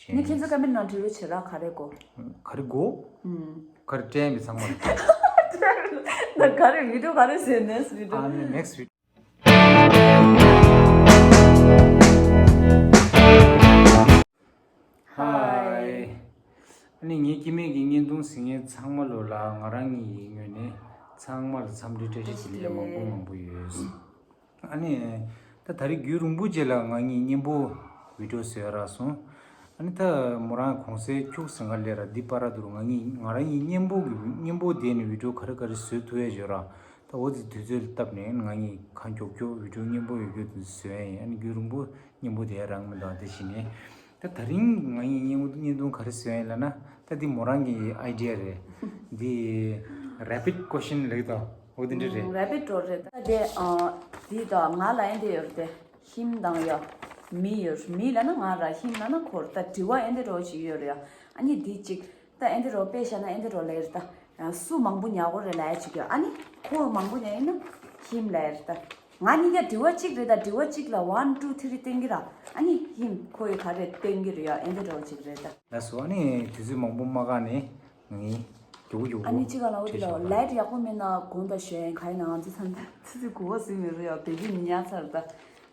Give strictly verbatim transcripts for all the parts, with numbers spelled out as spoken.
ནི་ཁྱེད་ཚོ་ཀ་མེན་ནང་འབྲི་རོགས་བྱེད་ར། ག་རེ་གོ་ག་རེ་གོ་ཨུམ། ག་རེ་སྤྲད་མི་ཚང་མ་རེད། ད་ག་རེ་བི་ཌིའོ་ག་རེ་བཟོས་ནས་བི་ཌིའོ། ཨ་ནི་ནེག་སི་བི་ཌིའོ། ཧའི། ཨ་ནི་ངའི་སྐྱེ་དམན་གྱི་བརྙན་ཐུང་གཟིགས་མཁན་ཚང་མ་ལོ་ལ་ང་རང་ཉིད་ཡིན་ངོས་ནས་ཚང་མ་ལ་འཚམས་འདྲི་བཀྲ་ཤིས་བདེ་ལེགས་མང་པོ་མང་པོ་ཡོད། ཨ་ནི། ད་ད་རེས་རྒྱུན་རིང་པོ་རྗེས་ལ་ང་གཉིས་མཉམ་པོ་བི་ཌིའོ་བཟོས་རག་སོང་། ཨ་ནི་ད་མོ་རང་གོང་གསལ་ཁྱུག་ཟིང་ག་ལས་ར་འདི་པ་ར་དུ་རུ་ང་གཉིས་ང་རང་གཉིས་མཉམ་པོ་གི་མཉམ་པོ་བསྡད་ནས་བི་ཌིའོ་ག་རེ་ག་རེ་བཟོས་ཐུབ་ཡ་བརྗོད་ར། ད་འོ་དེ་དུས་ཚོད་བཏབ་ནས་ང་གཉིས་ཁ་མགྱོགས་མགྱོགས་བི་ཌིའོ་མཉམ་པོ་ཡོད་རྒྱུ་དེ་བཟོས་ཡ་ཡིན། ཨ་ནི་རྒྱུན་རིང་པོ་མཉམ་པོ་བསྡད་ཡ་རག་མི་འདུག་དེ་བཞིན་ནས། ད་ད་རིང་ང་གཉིས་བརྙན་བརྙན་ཐུང་ག་རེ་བཟོས་ཡིན་ལབ་ན། ད་འདི་མོ་རང་གི་ཨའི་ཌི་ཡ་རེད། འདི་རེ་པིཌ་ཀོ་ཤན་ལབ་ཀྱི་འདུག་འོ་དེ་འདྲ་རེད། རེ་པིཌ་འགྲོ་རེད། ད་དེ་ཨ། འདི་ད་ང་ལ་ཨེ་འདི་ཡོད་རེད་དེ། ཧིམ་དང་ཡ། མི་ཡོད། མི་ལབ་ན་ང་ར། ཧིམ་ལབ་ན་ཁོ་ར། ད་དྲི་བ་ཨེ་འདི་འདྲ་ཅིག་ཡོད་རེད་ཡ། ཨ་ནི་འདི་གཅིག་ད་ཨེ་འདི་འདྲ་དཔེ་བཞག་ན་ཨེ་འདི་འདྲ་ལབ་ཡ་རེད་ད། སུ་མང་པོ་ཉར་དགོས་རེད་ལབ་ཡ་ཅིག་ཡོད། ཨ་ནི་ཁོ་མང་པོ་ཉར་ཡིན་ན་ཧིམ་ལབ་ཡ་རེད་ད། ང་གཉིས་ཀ་དྲི་བ་གཅིག་རེད་ད། དྲི་བ་གཅིག་ལ་ཝན་ཊུ་ཐི་རི་བསྟན་གྱི་ར། ཨ་ནི་ཧིམ་ཁོ་ཡི་ག་རེ་བསྟན་གྱི་རེད་ཡ། ཨེ་འདི་འདྲ་ཅིག་རེད་ད། ལགས་སོ། ཨ་ནི་དུས་ཚོད་མང་པོ་མ་བཀག་ནས་ངས་མགྱོགས་པོ་མགྱོགས་པོ་ཨ་ནི་གཅིག་ག་ལ་འོ་དེ་ལ་བྲིས་ཤོག་ལའེ་ཊི་ཡག་པོ་མེད་ན་དགོང་དག་ཞོན་ག་ཡིན་ནའང་ཚོ་ཚང་ད་ཚི་ཚི་གུ་བ་ཟིན་མི་རུ་ཡ། བེ་བི་ཉར་ཚར་ད་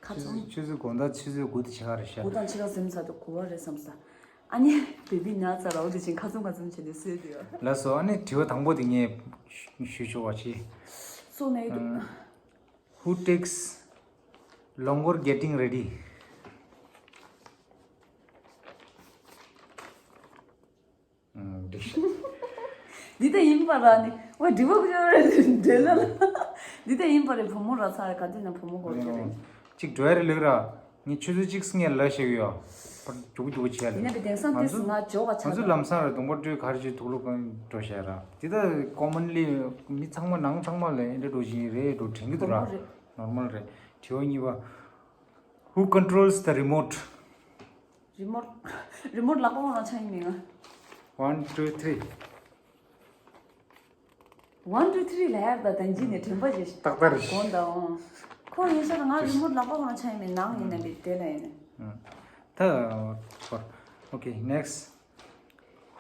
ཁ་ཆུ་ཚོད་ཚོམ་ཆུ་ཚོད་དགོང་དག་ཆུ་ཚོད་དགུ་དེ་ཆ་ག་རེ་ཤག་གུ་དང་ཕྱེད་ཀ་ཟིན་ཚར་ད་གུ་བ་རེད་བསམ་ས། ཨ་ནི་བེ་བི་ཉར་ཚར་ར། འོ་དེ་བཞིན་ཁ་ཚུམ་ཁ་ཚུམ་བྱས་ནས་སོས་དུ་ཡ། ལགས་སོ། ཨ་ནི་དྲི་བ་དང་པོ་དེ་ངས་ཞུ་ཆོག་པ་བྱེད། སོ་ནས་ཡོད་དུ། Who takes longer getting ready? འགྲིག་ཤག་འདི་ལྟ་ཡིན་པ་ར་ནི། ཨོ་དྲི་བ་ཁོ་ར་འདྲེ་ལ་ལ། འདི་ལྟ་ཡིན་པ་རེད། བུ་མོ་ར་ཚ་རེད། ག་དུས་ན་བུ་མོ་གོ་རྒྱུ་རེད། གཅིག་འགྲོ་ཡ་རེད་ལེགས་ར། ངས་ཆུ་ཚོད་གཅིག་སྔོན་ལ་བཤད་གི་ཡོད། པར་རྒྱུག་རྒྱུག་བྱས་ལེ། ཡིན་ན་བི་དེང་སང་ང་དུས་ཚོད་སུ་ང་ཇོ་ག་ང་ཆགས་ཚོད་ལམ་སང་རེད། གདོང་པ་བཀྲུས་ག་རེ་བྱས་དུག་ལོག་གང་འགྲོ་བཤད་ར། དེ་ད་ཀོ་མན་ལི་མི་ཚང་མ་ནང་ཚང་མ་ལ་ཨེ་འདྲ་འགྲོ་བཞིན་རེད། འགྲོ་དྲན་གི་འདུག་ར། ནོར་མལ་རེད། དྲི་བ་གཉིས་པ། Who controls the remote? རི་མོ་རི་མོ་ལག་པ་ཁོ་རང་ཆགས་ཡིན་མིན། One, two, three. One, two, three ལབ་ཡག་ད་དན་ཇི་ནས་དྲན་པ་ཞིག་ཏག་ཏག་རེད། དགོངས་དག་འོང་། ཁོ་ཡིན་ཤག་ང་རི་མོ་ལག་པ་ཁོ་རང་ཆགས་ཡིན་མིན། ནང་ཡིན་ན་འདི་དེ་ལ་ཡིན། ད་Okay, next.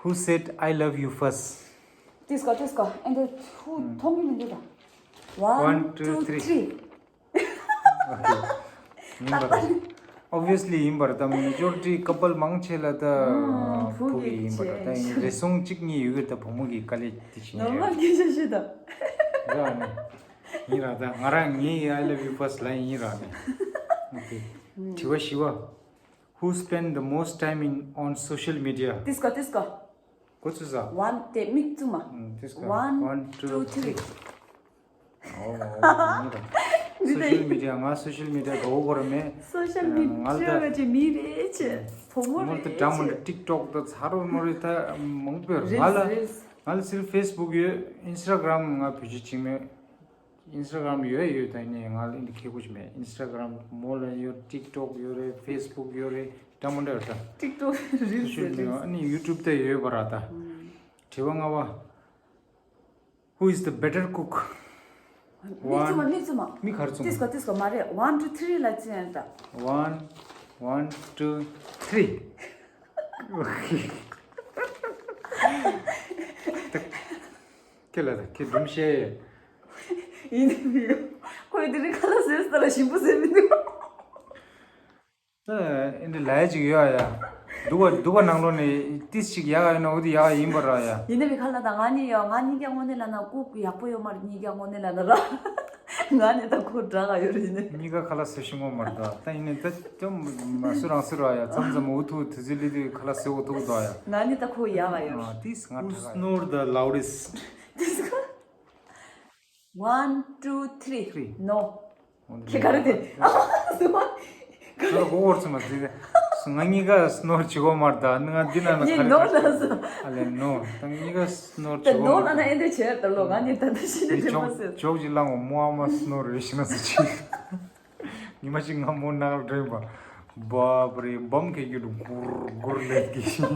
Who said I love you first? ཏིས་ཀོ་ཏིས་ཀོ་ཨེ་འདི་ཧུ་མཐོང་གི་མི་འདུག་ད། One, two, three. ཡིན་པར། Obviously ཡིན་པར་ད་མེ་ཇོ་རི་ཊི་ཀ་པལ་མང་ཆེ་ལ་ད་ཨ་བུ་བུ་གི་གི་ཡིན་པར། ཆེ་ད་ཡིན་རེ་ཟུང་གཅིག་གཉིས་ཡོད་གི་ད་བུ་མོ་གི་དཀའ་ལས་དེ་བྱེད་ནོར་མལ་སྐད་ཆ་བཤད་ད། ར་ནི། ཡིན་ར་ད་ང་རང་ངའི་I love you first ལ་ཡིན་ར་ནི། Okay. དྲི་བ་བཞི་པ། Who spend the most time in on social media? ཏིས་ཀོ་ཏིས་ཀོ་གོ་ཚུལ་ས། One དེ་མིག་བཙུམ་མ། ཏིས་ཀོ One, one, two, two, three. Three. ཨོ། ཨོ། ཡིན་ར། འདི་ད་སོ་ཤལ་མི་ཌི་ཡ་ང་སོ་ཤལ་མི་ཌི་ཡ་དགའ་བོ་གོ་ར་མེད། སོ་ཤལ་མི་ཌི་ཡ་ང་ལ་ད་ཅེ་མི་རེད་ཅེ། བུ་མོ་མོ་ད་རེད་འདྲ་མོ་ཅེ། འདྲ་ཊིག་ཊོག་ད་ཚ་རོ་མོ་རེད་ད་མང་པོ་ཡོད་རེད། ང་ལ་རེད། ང་ལ་སིར་ཕེ་སི་བུག་ཡོད། ཨིན་སི་ཊ་གྷ་རམ་ང་བེད་སྤྱོད་བྱེད་མེད། ཨིན་སི་ཊ་གྷ་རམ་ཡོད་ཡོད་ད་ཡིན་ནའི་ང་ལ་འདི་ཁེ་པོ་ཅིག་མེད། ཨིན་སི་ཊ་གྷ་རམ་མོ་ལ་ཡོད། ཊིག་ཊོག་ཡོད་རེད། ཕེ་སི་བུག་ཡོད་རེད། འདྲ་མོ་འདྲ་ཡོད་ད། ཊིག་ཊོག་རིལ་སི་ཡོད་རེད། ཨ་ནི་ཡུ་ཊུབ་ད་ཡོད་པ་ར་ད། དྲི་བ་ལྔ་པ། Who is the better cook? མིག་བཙུམ་མ་མིག་བཙུམ་མ། མིག་གར་བཙུམ་མ། ཏིས་ཀོ་ཏིས་ཀོ་མ་རེད། One, two, three ལ་བཙུམ་ཡང་ད། One, one, two, three. Okay. ཁྱེད་ལ་ད་ཁྱེད་སྒྲུང་བཤད་ཡས། ཡིན་ནི་མི་ཡོད། ཁོས་དེ་རིང་ཁ་ལག་ཟས་ས་ལ་ཞིམ་པོ་ཟས་མི་འདུག་ད་ཨེ་འདྲ་ལས་ཅིག་ཡོད་ཨ་ཡ། སྡུག་པ་སྡུག་པ་ནང་ལོགས་ནས་ཏིས་ཅིག་ཡག་ཡོད་ན་འོ་དེ་ཡག་ཡིན་པ་ར་ཡ། ཡིན་ན་བི་ཁ་ལ་ད་ང་གཉིས་ཡོད། ང་གཉིས་ཀ་དངོས་གནས་ལ་ན་ལྐུགས་ཡག་པོ་ཡོད་མ་རེད། གཉིས་ཀ་དངོས་གནས་ལ་ན་ར། ང་གཉིས་ད་ཁོ་དྲག་ག་ཡོད་རེད་ནི། གཉིས་ཀ་ཁ་ལག་ཟ་ཤེས་ངོ་མ་རེད་ད། ད་ཡིན་ནའི་ད་ཅོ་མ་སུ་རང་སུ་ར་ཡ། མཚམས་མཚམས་འུ་ཐུག་དུས་ཚོད་སླེབས་དུས་ཁ་ལག་ཟ་འུ་ཐུག་ད་ཡ། ང་གཉིས་ད་ཁོ་ཡག་ག་ཡོད། ཨ་ཏིས་ང་དྲག་ག་ཡོད། Who snore the loudest? One, two, three. Three. No. ཁྱེད་ག་རེ་དེ། ཁྱེད་ག་རེ་གོ་བོར་ཚོད་མ་དེ། ང་གཉིས་ཀ་སི་ནོར་བྱེད་གོ་མར་ད་ང་འདི་ན་ན་ངས་ག་རེ་ནོར་ལ་སོ། ཨ་ལེ་ནོ། ད་ངེད་ཀ་སི་ནོར་ད་བྱེད་གོ་ནོར་མར་ལ་ན་ཨེ་འདྲ་བྱས་ད་ལོ། ང་གཉིས་ད་ལྟ་ཤི་ནས་དྲན་པ་ཟེར། ཇོག་ཅིག་ལངས་གོ་མོ་ཨ་མ་སི་ནོར་རེ་ཤི་ན་སི་ཅི། ཉི་མ་ཅིག་ང་མོ་ནང་ལ་འདྲེན་པ། བབ་རེ་འབམ་གེ་རྒྱུ་རུ་གུར་གུར་ལེབ་གེ་ཤི།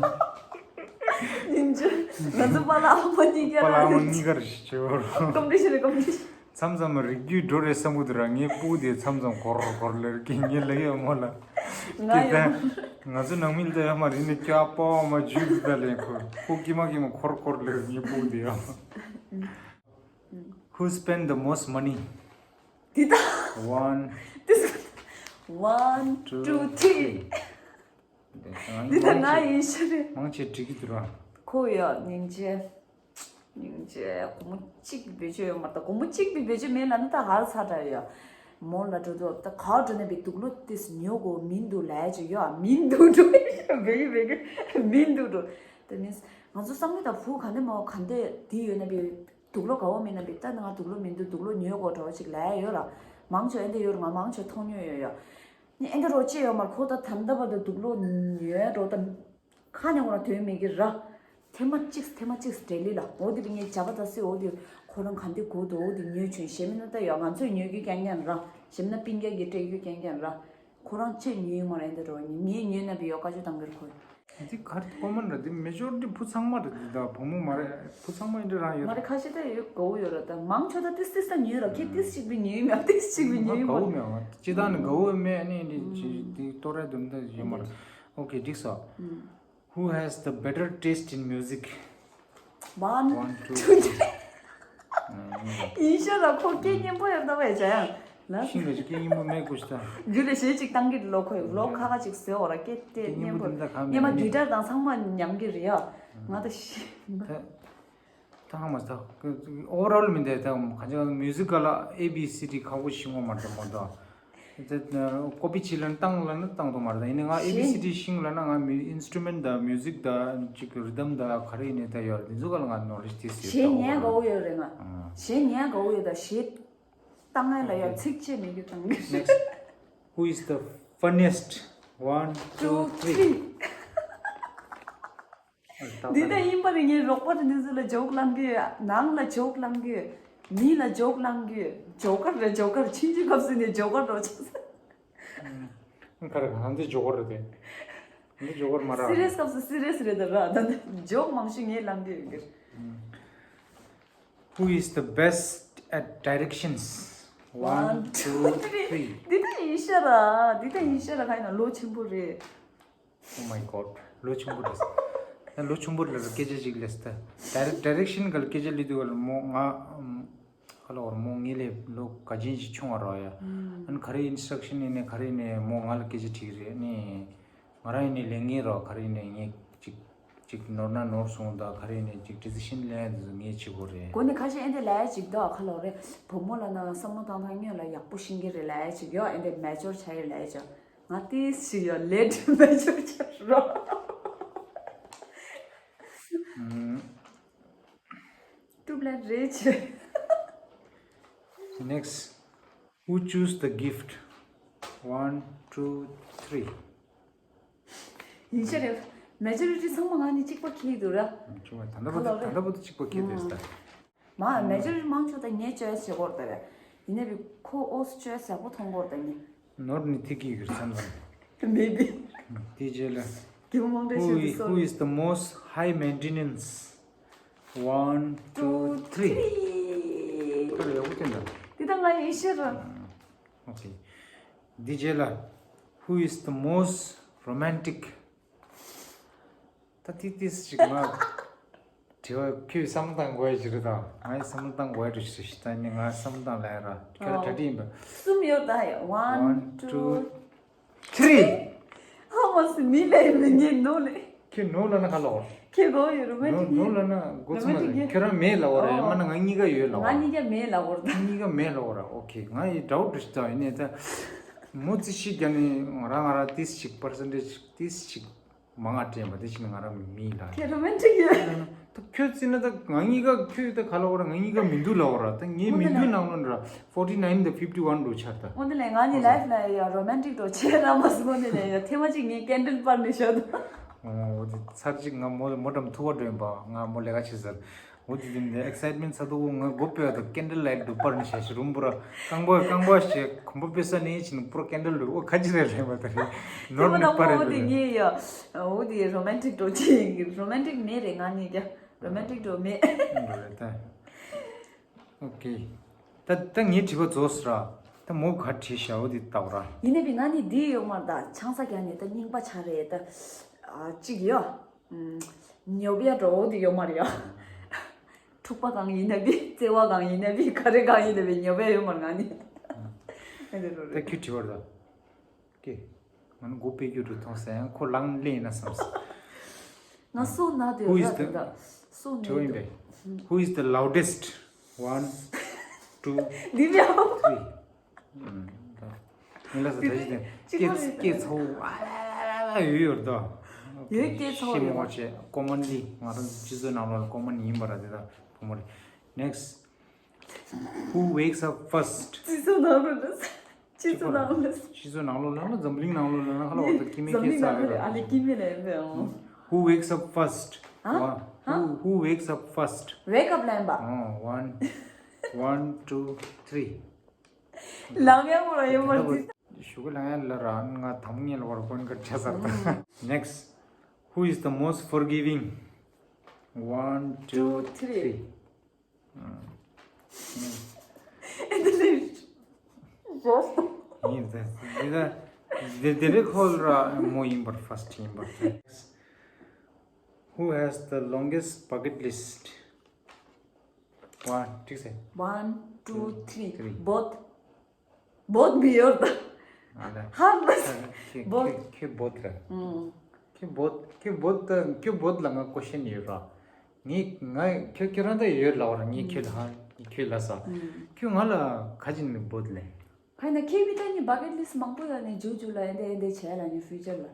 ཡིན་ཅི། ང་ཚོ་པ་ལ་ཨ་མ་གཉིས་ཀ་པ་ལ་ཨ་མ་ལ་གཉིས་ཀ་རེ་ཤི་ཆེ་བ་རུ། ཀམ་རེ་ཤི་རེ་ཀམ་རེ་ཤི། མཚམས་མཚམས་རིགས་རྒྱུད་འགྲོ་རེད་བསམ་གི་འདུག་ར། ངའི་སྤུ་གུ་དེ་མཚམས་མཚམས་གོར་གོར་ལེར་གི་ངའི་ལག་ཡ་མོ་ལ་ ང་ཡོད། ང་ཚོ་ནང་མི་ལ་ཡོད་མ་རེད་ནི་སྐྱ་པོ་མ་ཇུས་ད་ལེན་ཁོ་ཁོ་ཀི་མ་ཀི་མ་འཁོར་འཁོར་ལེ་ངི་པུ་དེ་ཡོད། Who spend the most money? དེ་ད། One, this one, two, three. འདི་ད་ང་ཡིན་ཤི་རེད། མང་ཆེ་འགྲིག་གི་འདུག་ར། ཁོ་ཡ་སྙིང་རྗེ། སྙིང་རྗེ་སྒོར་མོ་གཅིག་བེད་སྤྱོད་ཡོད་མ་རེད། ད་སྒོར་མོ་གཅིག་བེད་སྤྱོད་མེད་ལ་ནི་ད་ཧར་ཚ་དྲག་ཡོད། མོ་ལ་འགྲོ་དུས་ད་ག་འགྲོ་ནས་བི་དུག་ལོག་ཏིས་ཉོ་དགོས་མིན་འདུག་ལས་ཅིག་ཡོད་མིན་འདུག་འགྲོ། བེ་གི་བེ་གི་མིན་འདུག་འགྲོ། དེ་མིན་ང་ཚོ་བསམ་གི་ད་བུ་ག་འདྲ་མོ་ག་འདྲ་དེ་ཡོད་ན་བི་དུག་ལོག་ག་བོ་མེད་ན་བི་ད་ང་དུག་ལོག་མིན་འདུག་དུག་ལོག་ཉོ་དགོས་འགྲོ་ཅིག་ལས་ཡོད་ར། མང་ཆོག་ཨེ་འདྲ་ཡོད་ར། ང་མང་ཆོག་མཐོང་ཉོ་ཡོད་ཡོད། ནི་ཨེ་འདྲ་རོ་ཅི་ཡོད་མར་ཁོ་ད་ད་ལྟ་བར་དུ་དུག་ལོག་ཉོས་འགྲོ་ད། ཁ་ནས་ཁོ་རང་དོན་མེད་ཀྱི་ར། ཐེངས་མ་གཅིག་ཐེངས་མ་གཅིག་སྤྲེལ་ལི་ལ་འོ་དེ་བི་ངའི་བྱ་བ་ད་སི་འོ་དེ་ཁོ་རང་ག་འདི་གོ་དུ་འོ་དེ་ཉོས་བྱུང་། གཞན་མིན་ན་ད་ཡོད་ང་ཚོས་ཉོས་རྒྱུ་རྐྱང་རྐྱང་ར། གཞན་མིན་ན་པིན་རྒྱ་གི་སྤྲད་རྒྱུ་རྐྱང་རྐྱང་ར། ཁོ་རང་ཅེས་ཉོས་མ་རེད་འདི་རོ་ངས་ཉོས་ན་བི་ཡོ་ཀ་ཅུ་བཏང་གི་ར་ཁོས། འདི་གར་ཀོ་མན་ར། འདི་མེ་ཇོ་རི་ཊི་བུ་ཚང་མ་རེད། འདི་ད་བུ་མོ་མ་རེད། བུ་ཚང་མ་ཡིན་འདྲ་རང་ཡོད། མ་རེད་ཁ་ཤས་ད་ཡོད་གོ་ཡོད་ར། ད་མང་ཆོག་ད་ཏིས་ཏིས་ད་ཉོས་ར། ཁྱེད་ཏིས་ཅིག་བི་ཉོས་མ་ཏིས་ཅིག་བི་ཉོས་མ་གོ་མེད་ཨ། ཅི་ད་ནི་གོ་མེད་ཨ་ནི་འདི་ཅི་འདི་ཏོ་རེ་དུམ་ད་ཡོད་མ་རེད། ཨོ་ཁེ་འགྲིག་སོ། Who has the better taste in music? One, two, three. ཡིན་ཤ་ར་ཁོ་སྐད་སྙན་པོ་ཡོད་ད་བས་བྱ་ཡང་ལ། ཤིང་ལ་ཅིག་སྐད་སྙན་པོ་མེད་ཀུ་ཤ་ད། རྒྱུ་ལས་ཞེ་ཅིག་བཏང་གི་ལོ་ཁོས་ལོ་ཁ་ཁ་ཅིག་བཟོས་འོ་ར་སྐད་དེ་སྙན་པོ་སྙན་པོ་དེ་འདྲ་གང་མེད་སྙན་མ་གི་གྲ་དང་ཚང་མ་ཉམས་ཀྱི་རེད་ཡ། ང་ད་ཤི། ད་ཧ་མ་ད་ཨོ་ཝར་ཨོལ་མི་འདས་ད་ག་ཅིག་མིའུ་ཟིག་ག་ལ་ཨེ་བི་སི་ཌི་ཁ་བོ་ཤིང་བ་མ་འདྲ་མོ་ད། དེ་ཀོ་པི་བྱེད་ལ་ནི་བཏང་ལ་ནི་བཏང་དུ་མ་རེད། ད་ཡིན་ནའི་ང་ཨེ་བི་སི་ཌི་ཤིང་ལ་ན་ང་མི་ཨིན་སི་ཊུ་མེན་ཊི་དང་མིའུ་ཟིག་དང་ཅིག་རི་དམ་དང་ག་རེ་ཡིན་ནའི་ད་ཡོད་རེད། འདི་ཚོ་ག་ལ་ང་ནོ་ལེ་ཇི་ཏིས་ཡོད། ཞེས་ཉན་དགའ་བོ་ཡོད་རེད་ང་། ཞེས་ཉན་དགའ་བོ་ཡོད་ད་ཞེས་བཏང་ངན་ལ་ཡ་ཚིག་ཆེ་མི་རྒྱུ་བཏང་གི། Next, who is the funniest? One, two, three. འདི་ལྟ་ཡིན་པ་རེད། ངའི་རོགས་པ་རེད། འདི་ཚོ་ལ་ཇོག་བླང་གི་ཡོད། ནང་ལ་ཇོག་བླང་གི་ཡོད། མི་ལ་ཇོག་བླང་གི་ཡོད། ཇོ་ཀར་རེད་ཇོ་ཀར། ཆིན་ཅི་སྐབས་སུ་ནས་ཇོ་ཀར་རོ་ཆགས་ས། ཁ་རེ་གང་འདི་ཇོ་ཀར་རེད་དེ། འདི་ཇོ་ཀར་མ་ར། སི་རི་ཡས་སྐབས་སུ་སི་རི་ཡས་རེད་ད་ར། ད་འདི་ཇོག་མང་ཤོས་ངས་བླང་གི་ཡོད་གི། Who is the best at directions? One, two, three. འདི་ད་ཡིན་ཤ་ར། འདི་ད་ཡིན་ཤ་ར། ག་ཡིན་ན་ལོ་ཆེན་པོ་རེད། Oh my god. ལོ་ཆུང་པོ་རེད། ད་ལོ་ཆུང་པོ་ལ་སྐད་ཆ་ཅིག་ལས་ད། ཌའི་རེག་ཌའི་རེག་ཤན་ག་ལ་སྐད་ཆ་ལས་དུས་ག་ལ་མོ་ང་ཁ་ལ་བར་མོ་ངའི་ལས་ལོ་ག་ཅན་ཞིག་ཆུང་བ་རོ་ཡ། ཨན་ག་རེ་ཨིན་སི་ཊྲག་ཤན་ཡིན་ནའི་ག་རེ་ཡིན་ནའི་མོ་ང་ལ་སྐད་ཆ་དྲིས་རེད་ནི། ང་རང་ཡིན་ནའི་ལས་ངན་རོ་ག་རེ་ཡིན་ནའི་ངས་ཅིག་ཅིག་ནོར་ན་ནོར་སོང་ད་ག་རེ་ཡིན་ནའི་ཅིག་ཌི་སི་ཤན་ལེན་ཡ་དེ་ཚོ་ངས་བྱེད་དགོས་རེད། གོ་ནི་ཁ་ཤས་ཨེ་འདི་ལས་ཅིག་ད་ཁ་ལོ་རེད། བུ་མོ་ལ་ན་བསམ་བློ་བཏང་ཐང་སྔོན་ལ་ཡག་པོ་ཤེས་ཀྱི་རེད་ལས་ཅིག་ཡོ། ཨེ་འདི་མེ་ཅོར་ཆ་ཡོད་ལས་ཅིག་ང་ཏིས་ཞིག་ཡོད་ལེ་དྲི་མེད་ཆོག་ཆོག་རོ། ཀྲུབ་ལ་རེ་ཆེ། Next, who choose the gift? One, two, three. ཡིན་ཤ་རེད། མེ་ཇོ་རི་ཊི་ཚང་མ་ང་ནི་གཅིག་པ་ཁྱེར་འདུག་ར། ཆུང་བ་ད་ལྟ་བར་དུ་ད་ལྟ་བར་དུ་གཅིག་པ་ཁྱེར་འདུག་ད། མ་མེ་ཇོ་རི་ཊི་མང་ཆོག་ད་ངས་ཅོའི་སི་བྱེད་དགོས་རེད་ད་བས། ཡིན་ནའི་བི་ཁོ་ཨོ་སི་ཅོའི་སི་ཡག་པོ་མཐོང་དགོས་རེད་ད་ངས། ནོར་ནི་ཐིག་གི་གིར་སམ་སམ། Maybe. དེ་རྗེས་ལ། Who is the most high maintenance? One, two, three. ཁོ་ལ་ཡག་པོ་བསྟན་ད། འདི་ད་ང་ཡིན་ཤེས་ར། Okay. དེ་རྗེས་ལ། Who is the most romantic? ད་ཏི་ཏིས་ཅིག་ང་དྲི་བ་ཁྱོད་བསམ་བློ་བཏང་དགོས་ཡ་ཅིག་རེད་ད། ང་ཡི་བསམ་བློ་བཏང་དགོས་ཡ་ཅིག་རེད་ཤི་ད་ནི་ང་བསམ་བློ་བཏང་ལ་ཡ་ར་ཁྱོད་ལ་གྲ་སྒྲིག་ཡིན་པ། གསུམ་ཡོད་ད་ཡ། One, two, three. ཧ་མ་སི་མི་ལས་མི་ངན་ནོ་ལེ། ཁྱོད་ནོ་ལ་ན་ཁ་ལོ། ཁྱོད་གོ་ཡོད་རུ་མེད་ཅིག་ནོ་ལ་ན་གོ་ཚུ་མ་ལེ། ཁྱོད་རང་མེད་ལ་བ་ར་ཡ་མ་ན་ང་གཉིས་ཀ་ཡོད་ལ་བ། ང་གཉིས་ཀ་མེད་ལ་བ་ར་ད། གཉིས་ཀ་མེད་ལ་བ་ར། Okay. ང་ཡི་ཌའུ་ཊི་རེ་ཤི་ད་ཡིན་ནས་ད། མོ་ཙི་ཤི་རྒྱ་ནི་ང་རང་ང་རང་ཏིས་ཅིག་པར་སེན་ཊེ་ཇི་ཏིས་ཅིག་མང་ང་དྲན་པ་དེ་ཕྱིན་ང་རང་མི་ལ། ཁྱེད་རོ་མན་ཊིག་ཡོད། ད་ཁྱོད་ཙི་ན་ད་ང་གཉིས་ཀ་ཁྱོད་ད་ག་ལ་བོ་ར་ང་གཉིས་ཀ་མི་འདུག་ལ་བོ་ར། ད་ངའི་མི་འདུག་ནང་ལོ་འདྲ་forty nine དང་fifty one འགྲོ་ཆར་ད། འོ་དེ་ལས་ང་གཉིས་ལའིཕ་ལ་ཡ་རོ་མན་ཊིག་འགྲོ་ཆེ་ར་མ་སི་འོ་དེ་ལས་ཡ་ཐེངས་མ་གཅིག་ངས་ཀེན་ཌལ་པར་ནས་ཤོད་ད། འོ་དེ་ཚར་གཅིག་ང་མོ་མོ་འགྲམ་ཐུག་པ་འགྲོ་ཡིན་པ་ང་མོ་ལས་ཀ་བྱེད་ཟེར། འོ་དེ་དེ་འདྲ་ཨེག་སའིཊ་མེན་ཊི་ཚ་དུ་ང་སྒོ་ཕྱེ་བ་དང་ཀེན་ཌལ་ལའིཊ་འགྲོ་པར་ནས་ཤ་ཤི་རུམ་པུ་ར། རྐང་པ་རྐང་པ་ཞེས་གོམ་པ་སྤོས་ས་ནས་ཕྱིན་པུ་ར་ཀེན་ཌལ་ལུ་འོ་ཁ་ཅི་རེད་རེད་མ་ད་རེད། ནོར་ནི་པ་རེད་པ་རེད། ངས་ཡ་འོ་དེ་རོ་མན་ཊིག་འགྲོ་ཅི་རོ་མན་ཊིག་མེད་རེད་ང་གཉིས་ཀྱ་རོ་མན་ཊིག་འགྲོ་མེད། འགྲོ་རེད་ད། ཨོ་ཀེ། ད་ད་ངའི་དྲི་བ་རྫོགས་སོང་ར། ད་མོ་ག་བྲིས་ཤག་འོ་དེ་ལྟ་བ་ར། ཡིན་ནའི་ང་ནི་འདི་ཡོད་མ་རེད། ད་ཆང་ས་རྒྱག་ནས་ད་རྙིང་པ་ཆགས་རེད། ད་ཨ་གཅིག་ཡོད། ཨམ། ཉོབ་ཡ་འགྲོ་འོ་དེ་ཡོད་མ་རེད་ཡ། འཁྲུག་པ་གང་ཡིན་ན་བི། བརྩེ་བ་གང་ཡིན་ན་བི། ག་རེ་གང་ཡིན་ན་བི། ཉོབ་ཡ་ཡོད་མ་རེད་ང་ནི། ཨེ་འདི་རོ་ད་རེད། ཁྱོད་དྲི་བར་ད། ཀྱེ། ང་ནི་མགོ་པད་རྒྱུ་འགྲོ་ཐོང་སེང་ཁོ་ལང་ལེ་ཡིན་ན་བསམ་སོང་། ང་སོ་ན་དེ་Who is ར་the དེ་ད་སོ་དྲི་བ་ཡིན་ནས་པས། Who is the loudest? One, two, འདི་བའོ། three. ཨུམ། ད་ངས་ལ་ས་ད་ཅི་དེ་གཅིག་པོ་རེད། སྐད་ཚ་བོ་ཨ་ཡོད་ཡོད་དོ། ཡོད་སྐད་ཚ་བོ་ཤེས་མོ་ཡོད། ཆེ་ཀོ་མན་ལི་ང་རང་སྤྱི་ཚོགས་ནང་ལོགས་ལ་ཀོ་མན་ཡིན་པ་ར་དེ་ད་བུ་མོ་རེད། Next. Who wakes up first? སྤྱི་ཚོགས་ནང་ལོགས་ལ། སྤྱི་ཚོགས་ནང་ལོགས་ལ། སྤྱི་ཚོགས་ནང་ལོགས་ལ་ན་འཛམ་གླིང་ནང་ལོགས་ལ་ན་ཁ་ལ་འོ་ད་ཀི་མི་ཀི་ཙ་རེད། ཨ་ལེ་ཀི་མི་རེད་པས། ཨོ། Who wakes up first? ཧ། One. ཧ། Who, who wakes up first? Wake up ལན་པ། ཨོ། One, one, two, three. ལང་ཡ་མོ་ར་ཡོད་མ་རེད། ཞུ་གི་ལང་ཡ་ལ་ར་ང་དམ་ངེ་ལ་བར་ཀོན་ཀ་ཆ་སར་ད། Next. Who is the most forgiving? One, two, two, three. Three. ཨེ་འདི་ལས། ཡིན་ད། འདི་ད། འདི་འདི་རེ་ཁོལ་ར་མོ་ཡིན་པར་first ཡིན་པར། Who has the longest bucket list? One, two, three. One, two, three. Three. བོད། བོད་མི་ཡོད་ད། ཨ་ལ། ཧར་ལ། ཁྱེད་བོད། ཁྱེད་ཁྱེད་བོད་ར། ཨུམ། ཁྱེད་བོད་ཁྱེད་བོད་ད་ཁྱེད་བོད་ལ་ང་ཀོ་ཤན་ཡོད་ར། ངས་ང་ཁྱོད་ཁྱོད་རང་ད་ཡོད་ལ་བར་ངས་ཁྱོད་ལ་ཧ་ངས་ཁྱོད་ལ་ས། ཨུམ། ཁྱོད་ང་ལ་ག་ཅི་ནས་བོད་ལས། ཁ་ན་ཁྱེད་མི་ད་ནི་bucket list མང་པོ་ཡོད་ནི་ཇུ་ཇུ་ལ་ཨེ་འདྲ་ཨེ་འདྲ་བྱས་ལ་ནི་future ལ།